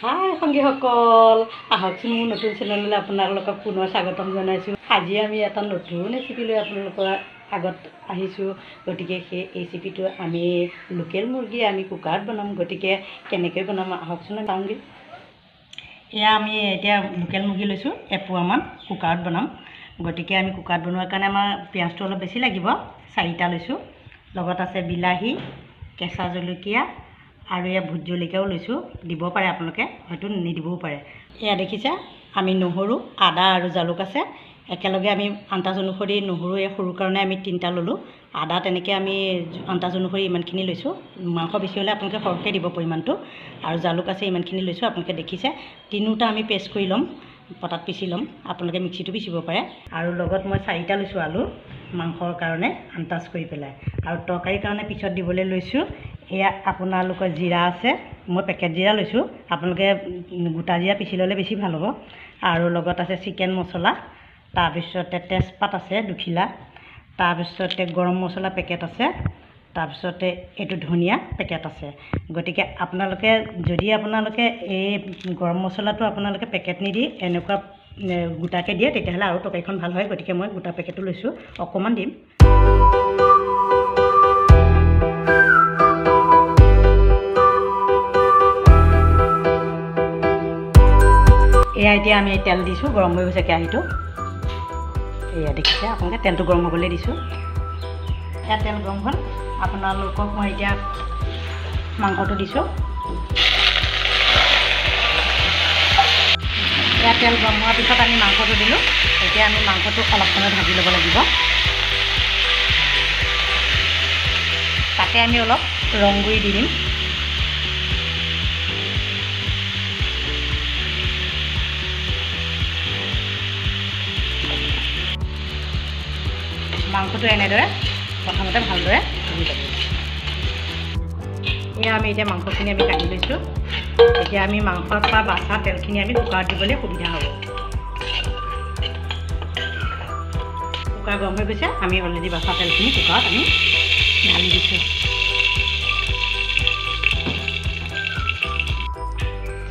হাই সংগীসকল, আহকচোন মোৰ নতুন চেনেললৈ আপোনালোকক পুনৰ স্বাগতম জনাইছোঁ। আজি আমি এটা নতুন ৰেচিপি লৈ আপোনালোকৰ আগত আহিছোঁ। গতিকে সেই ৰেচিপিটো আমি লোকেল মুৰ্গী আমি কুকাৰত বনাম। গতিকে কেনেকৈ বনাম আহকচোন চাওঁগৈ। এয়া আমি এতিয়া লোকেল মুৰ্গী লৈছোঁ এপোৱামান, কুকাৰত বনাম। গতিকে আমি কুকাৰত বনোৱাৰ কাৰণে আমাৰ পিঁয়াজটো অলপ বেছি লাগিব, 4টা লৈছোঁ। লগত আছে বিলাহী, কেঁচা জলকীয়া আৰু এয়া ভোট জলকীয়াও লৈছোঁ। দিব পাৰে আপোনালোকে, হয়তো নিদিবও পাৰে। এয়া দেখিছে আমি নহৰু, আদা আৰু জালুক আছে একেলগে। আমি আন্দাজ অনুসৰি নহৰু এই সৰু কাৰণে আমি 3টা ল'লোঁ। আদা তেনেকৈ আমি আন্দাজ অনুসৰি ইমানখিনি লৈছোঁ। মাংস বেছি হ'লে আপোনালোকে সৰহকৈ দিব পৰিমাণটো। আৰু জালুক আছে ইমানখিনি লৈছোঁ, আপোনালোকে দেখিছে। তিনিওটা আমি পেষ্ট কৰি ল'ম, পটাত পিচি ল'ম। আপোনালোকে মিক্সিটো পিচিব পাৰে। আৰু লগত মই 4টা লৈছোঁ আলু মাংসৰ কাৰণে আন্দাজ কৰি পেলাই। আৰু তৰকাৰীৰ কাৰণে পিছত দিবলৈ লৈছোঁ এয়া আপোনালোকৰ জিৰা আছে, মই পেকেট জিৰা লৈছোঁ। আপোনালোকে গোটা জিৰা পিচি ল'লে বেছি ভাল হ'ব। আৰু লগত আছে চিকেন মছলা, তাৰপিছতে তেজপাত আছে 2 খিলা, তাৰপিছতে গৰম মছলা পেকেট আছে, তাৰপিছতে এইটো ধনিয়া পেকেট আছে। গতিকে আপোনালোকে যদি আপোনালোকে এই গৰম মছলাটো আপোনালোকে পেকেট নিদি এনেকুৱা গোটাকৈ দিয়ে তেতিয়াহ'লে আৰু তৰকাৰীখন ভাল হয়। গতিকে মই গোটা পেকেটটো লৈছোঁ, অকণমান দিম। এয়া এতিয়া আমি তেল দিছোঁ, গৰম হৈ গৈছে কেৰাহীটো। এয়া দেখিছে আপোনালোকে তেলটো গৰম হ'বলৈ দিছোঁ। এয়া তেল গৰম হ'ল, আপোনালোকক মই এতিয়া মাংসটো দিছোঁ। এয়া তেল গৰম হোৱাৰ পিছত আমি মাংসটো দিলোঁ। এতিয়া আমি মাংসটো অলপ সময় ভাজি ল'ব লাগিব। তাতে আমি অলপ ৰং গুড়ি দি দিম। মাংসটো এনেদৰে প্ৰথমতে ভালদৰে ভাজি ল'ব। এয়া আমি এতিয়া মাংসখিনি আমি কাটি লৈছোঁ। এতিয়া আমি মাংসৰ পৰা বাচা তেলখিনি আমি কুকাৰত দিবলৈ সুবিধা হ'ব। কুকাৰ গৰম হৈ গৈছে, আমি অলৰেডি বাচা তেলখিনি কুকাৰত আমি ঢালি দিছোঁ।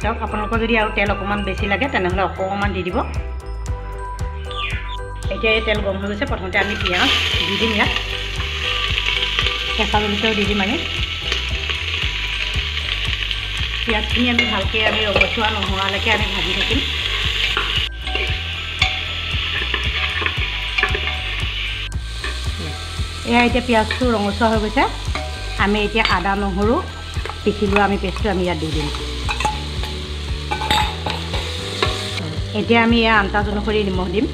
চাওক আপোনালোকৰ যদি আৰু তেল অকণমান বেছি লাগে তেনেহ'লে অকণমান দি দিব। এতিয়া এই তেল গৰম হৈ গৈছে, প্ৰথমতে আমি পিঁয়াজ দি দিম। ইয়াত কেঁচা জলকীয়াও দি দিম। আমি পিঁয়াজখিনি আমি ভালকৈ আমি ৰঙচুৱা নোহোৱালৈকে আমি ভাজি থাকিম। এয়া এতিয়া পিঁয়াজটো ৰঙচুৱা হৈ গৈছে। আমি এতিয়া আদা নহৰু পিচি লোৱা আমি পেষ্টটো আমি ইয়াত দি দিম। এতিয়া আমি এয়া আন্দাজ অনুসৰি নিমখ দিম।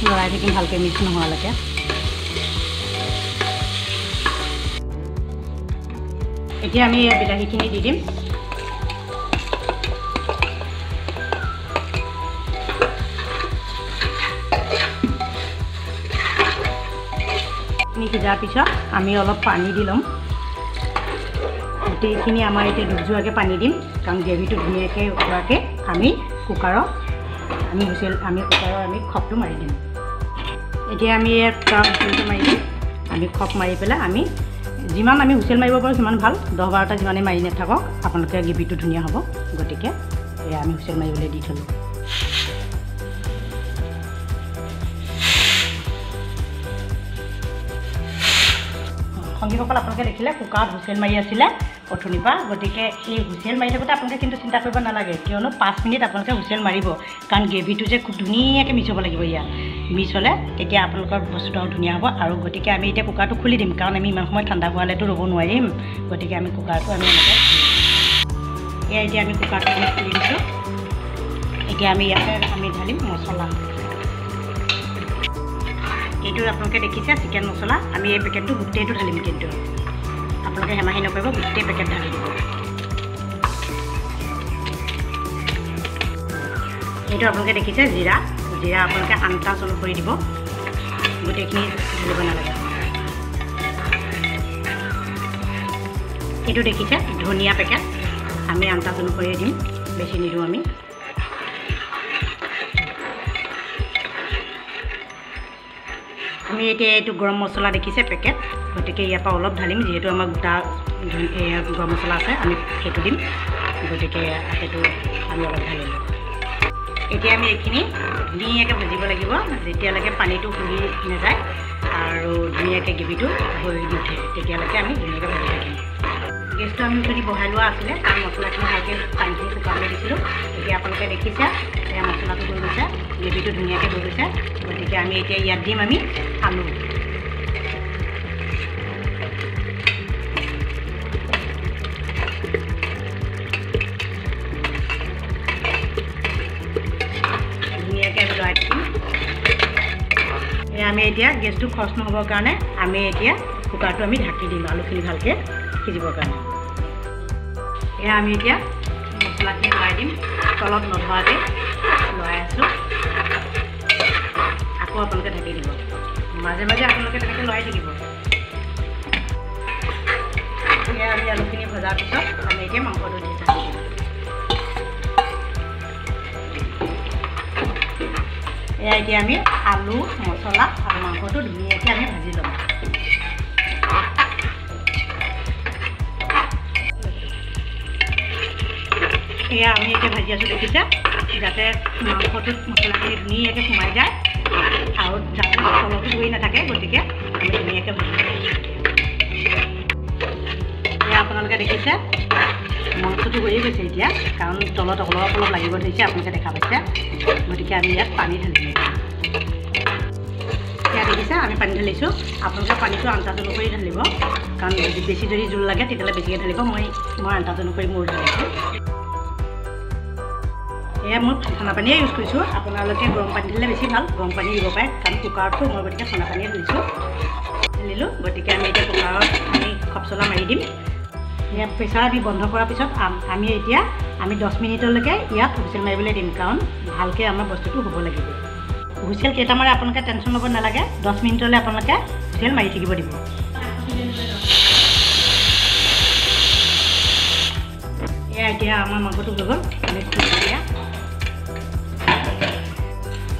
লৰাই থাকিম ভালকৈ মিক্স নোহোৱালৈকে। এতিয়া আমি ইয়াত বিলাহীখিনি দি দিম। সিজাৰ পিছত আমি অলপ পানী দি ল'ম। গোটেইখিনি আমাৰ এতিয়া ডুব যোৱাকৈ পানী দিম, কাৰণ গ্ৰেভিটো ধুনীয়াকৈ হোৱাকৈ আমি কুকাৰত আমি হুইচেল আমি কুকাৰৰ আমি খপটো মাৰি দিম। এতিয়া আমি ইয়াত কুকাৰৰ হুইচেলটো মাৰি দিম। আমি খপ মাৰি পেলাই আমি যিমান আমি হুইচেল মাৰিব পাৰোঁ সিমান ভাল। 10-12টা যিমানেই মাৰি নাথাকক আপোনালোকে গ্ৰেভিটো ধুনীয়া হ'ব। গতিকে এয়া আমি হুইচেল মাৰিবলৈ দি থ'লোঁ। সংগীসকল আপোনালোকে দেখিলে কুকাৰত হুইচেল মাৰি আছিলে অথনিৰ পৰা। গতিকে এই হুইচেল মাৰি থাকোঁতে আপোনালোকে কিন্তু চিন্তা কৰিব নালাগে, কিয়নো 5 মিনিট আপোনালোকে হুইচেল মাৰিব, কাৰণ গ্ৰেভিটো যে খুব ধুনীয়াকৈ মিক্স হ'ব লাগিব। ইয়াত মিক্স হ'লে তেতিয়া আপোনালোকৰ বস্তুটো আৰু ধুনীয়া হ'ব। আৰু গতিকে আমি এতিয়া কুকাৰটো খুলি দিম, কাৰণ আমি ইমান সময় ঠাণ্ডা হোৱালেতো ৰ'ব নোৱাৰিম। গতিকে আমি কুকাৰটো আমি এনেকৈ এয়া এতিয়া আমি কুকাৰটো আমি খুলি দিছোঁ। এতিয়া আমি ইয়াতে আমি ঢালিম মছলা। এইটো আপোনালোকে দেখিছে চিকেন মছলা। আমি এই পেকেটটো গোটেইটো ঢালিম, কিন্তু আপোনালোকে হেমাহি নকৰিব, গোটেই পেকেট ঢালি দিব। এইটো আপোনালোকে দেখিছে জিৰা। জিৰা আপোনালোকে আন্দাজ অনুসৰি দিব, গোটেইখিনি ঢালিব নালাগে। এইটো দেখিছে ধনিয়া পেকেট, আমি আন্দাজ অনুসৰিয়ে দিম, বেছি নিদিওঁ আমি। আমি এতিয়া এইটো গৰম মছলা দেখিছে পেকেট, গতিকে ইয়াৰ পৰা অলপ ঢালিম, যিহেতু আমাৰ গোটা গৰম মছলা আছে, আমি সেইটো দিম। গতিকে সেইটো আমি অলপ ঢালিলোঁ। এতিয়া আমি এইখিনি ধুনীয়াকৈ ভাজিব লাগিব, যেতিয়ালৈকে পানীটো শুহি নাযায় আৰু ধুনীয়াকৈ গ্ৰেভিটো হৈ নুঠে, তেতিয়ালৈকে আমি ধুনীয়াকৈ ভাজি থাকিম। গেছটো আমি উঠনি বহাই লোৱা আছিলে, কাৰণ মছলাখিনি ভালকৈ পানীখিনি শুকাবলৈ দিছিলোঁ। এতিয়া আপোনালোকে দেখিছে এয়া মছলাটো হৈ গৈছে, গ্ৰেভিটো ধুনীয়াকৈ হৈ গৈছে। গতিকে আমি এতিয়া ইয়াত দিম আমি আলু। ধুনীয়াকৈ আমি লৰাই দিম। এয়া আমি এতিয়া গেছটো খৰচ নহ'বৰ কাৰণে আমি এতিয়া কুকাৰটো আমি ঢাকি দিম, আলুখিনি ভালকৈ সিজিবৰ কাৰণে। এয়া আমি এতিয়া মছলাখিনি লৰাই দিম, তলত নধৰাকৈ লৰাই আছোঁ। আকৌ আপোনালোকে ঢাকি দিব, মাজে মাজে আপোনালোকে তেনেকৈ লৰাই থাকিব। এয়া আমি আলুখিনি ভজাৰ পিছত আমি এতিয়া মাংসটো দি ঢাকি দিম। এয়া এতিয়া আমি আলু, মছলা আৰু মাংসটো ধুনীয়াকৈ আমি ভাজি ল'ম। এয়া আমি এতিয়া ভাজি আছোঁ দেখিছে, যাতে মাংসটোত মছলাখিনি ধুনীয়াকৈ সোমাই যায় আৰু যাতে তলতো ধৰি নাথাকে, গতিকে আমি ধুনীয়াকৈ ভাজি। এয়া আপোনালোকে দেখিছে মাংসটো হৈয়ে গৈছে এতিয়া, কাৰণ তলত অলপ অলপ লাগিব ধৰিছে, আপোনালোকে দেখা পাইছে। গতিকে আমি ইয়াত পানী ঢালিম। এতিয়া দেখিছে আমি পানী ঢালিছোঁ। আপোনালোকে পানীটো আন্দাজ অনুসৰি ঢালিব, কাৰণ বেছি যদি জোল লাগে তেতিয়াহ'লে বেছিকৈ ঢালিব। মই আন্দাজ অনুসৰি মোৰ ঢালিছোঁ। এয়া মই ঠাণ্ডা পানীয়ে ইউজ কৰিছোঁ, আপোনালোকে গৰম পানী দিলে বেছি ভাল, গৰম পানী দিব পাৰে, কাৰণ কুকাৰততো মই গতিকে ঠাণ্ডা পানীয়ে ঢালিলোঁ। গতিকে আমি এতিয়া কুকাৰত আমি খপচলা মাৰি দিম। ইয়াত প্ৰেছাৰ আমি বন্ধ কৰাৰ পিছত আমি এতিয়া 10 মিনিটলৈকে ইয়াত হুইচেল মাৰিবলৈ দিম, কাৰণ ভালকৈ আমাৰ বস্তুটো হ'ব লাগিব। হুইচেল কেইটা মাৰে আপোনালোকে টেনশ্যন ল'ব নালাগে, 10 মিনিটলৈ আপোনালোকে হুইচেল মাৰি থাকিব দিব। এয়া এতিয়া আমাৰ মাংসটো হৈ গ'ল। আমি এতিয়া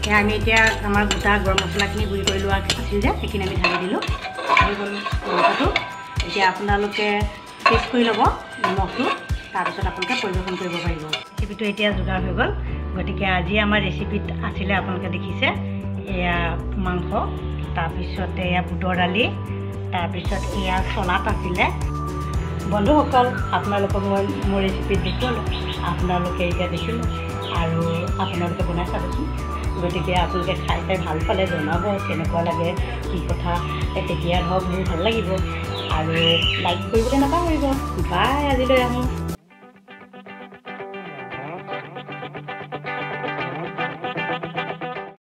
এয়া আমি এতিয়া আমাৰ গোটা গৰম মছলাখিনি গুড়ি কৰি লোৱা আছিল যে, সেইখিনি আমি ঢালি দিলোঁ। হৈ গ'ল মাংসটো। এতিয়া আপোনালোকে টেষ্ট কৰি ল'ব নিমখটো, তাৰপিছত আপোনালোকে পৰিৱেশন কৰিব পাৰিব। ৰেচিপিটো এতিয়া যোগাৰ হৈ গ'ল। গতিকে আজি আমাৰ ৰেচিপিত আছিলে আপোনালোকে দেখিছে এয়া মাংস, তাৰপিছত এয়া বুটৰ দালি, তাৰপিছত এয়া চলাড আছিলে। বন্ধুসকল, আপোনালোকক মই মোৰ ৰেচিপিত দেখুৱালোঁ, আপোনালোকে এতিয়া দেখিলে আৰু আপোনালোকে বনাই চাবচোন। গতিকে আপোনালোকে খাই চাই ভাল পালে জনাব কেনেকুৱা লাগে, কি কথা, তেতিয়া ধৰক মোৰ ভাল লাগিব। আৰু লাইক কৰিবলৈ নাপাহৰিব। বাই, আজিলৈ আহোঁ।